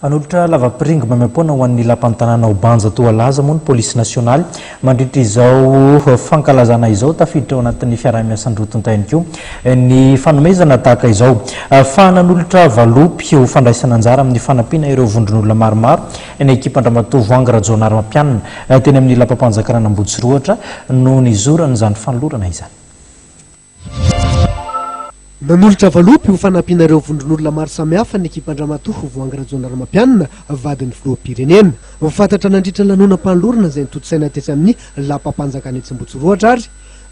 Hanolotra lavapiringa maimaimpoana ho an'ny lapan'ny tanàna ao Banja Toalaza moa ny polisy nasionaly mandritra izao fankalazana izao. Tafiditra ao anatin'ny fiaraha-miasan'ny roa tonta ihany koa ny fanomezana tahaka izao. Fa nanolotra valopy ho fandraisana anjara amin'ny fanampiana ireo vondron'olona maromaro ny ekipan-dRamatoa Voahangy Rajaonarimampianina teny amin'ny lapam-panjakana Ambohitsorohitra no nizoran'izany fanolorana izany. Nanolotra valopy ho fanampiana ireo vondron'olona maro samihafa ny ekipan-dRamatoa Voahangy Rajaonarimampianina, vadin'ny filoham-pirenena. Fantatra nandritra ny lanonam-panolorana izay notontosaina tetsy amin'ny lapam-panjakana etsy Ambohitsorohitra ary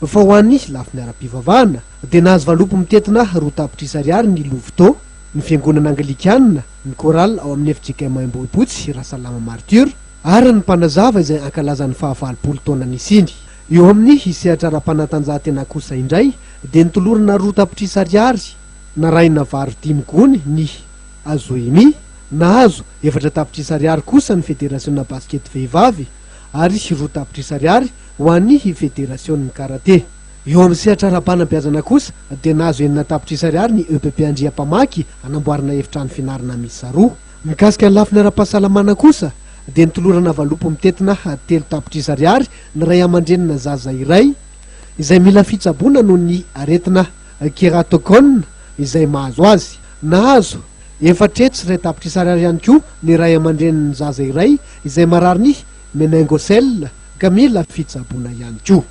fa ho an'ny lafiny ara-pivavahana dia nahazo valopy mitentina 2 tapitrisa ariary ny Louveteau, ny fiangonana anglikana, ny chorale ao amin'ny fjkm Ambohipotsy, Rasalama Martyr, ary ny mpanazava izay hankalaza ny faha-80 taona nisiany. Eo amin'ny sehatra ara-panatanjahantena kosa indray dia notolorana 2 tapitrisa ariary narahina vary dimy gony ny Azoemi, nahazo 4 tapitrisa ariary kosa ny federasiona basikety vehivavy ary 2 tapitrisa ariary ho an'ny federasion'ny karate. Eo amin'ny sehatra ara-panabeazana kosa dia nahazo 6 tapitrisa ariary ny EPP Andriampamaky hanamboarana efitrano fianarana miisa roa. Mikasika ny lafiny ara-pahasalamana kosa dia notolorana valopy mitentina 3 tapitrisa ariary ny ray aman-drenina zaza iray izay mila fitsaboana noho ny aretina kératocône izay mahazo azy. Nahazo 1 400 tapitrisa ariary ihany koa ny ray aman-drenin'ny zaza iray izay marary ny méningocèle ka mila fitsaboana ihany koa.